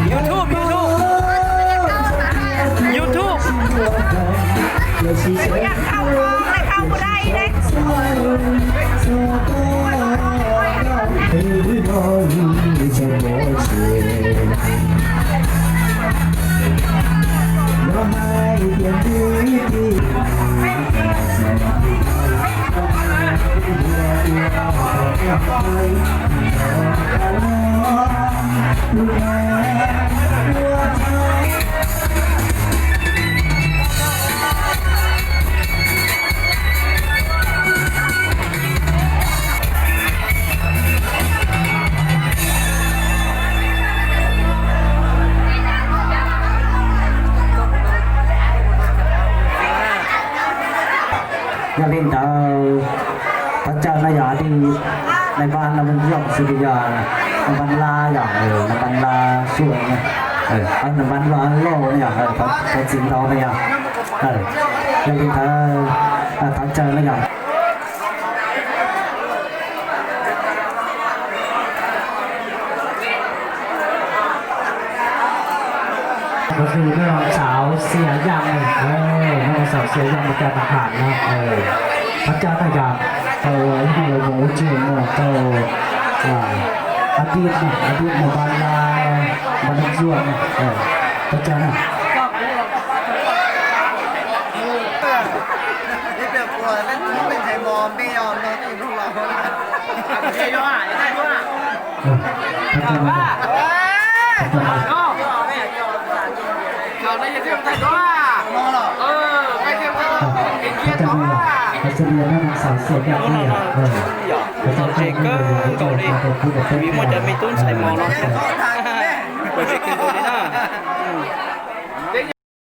YouTube, YouTube. YouTube. Yog li ntawd, thov caw no yog hais tias nais npab no yog xws li yog nais npab Lab yog, nais npab Lab Suav, nais npab Lab Lauj no yog, thov txim ntau no yog. Yog li ntawd, thov caw no yog Có khi nó xảo xìa dăng này. Ờ, nó xảo xìa dăng một cái mặt hàng đó. Ờ. Thov caw na yog tau ib tug laus mus ua tsev mus tau, à, a tiet na, a tiet mus npaj la, npaj noj zuaj na. Ờ. Thov caw na. Thov caw na yog. Thov caw na yog. Thov caw na yog. Thov caw na yog. Thov caw na yog. Thov caw na yog. Vim muaj cov me tub ntxhais mos no. Kuv tsis kheev nkaus li na.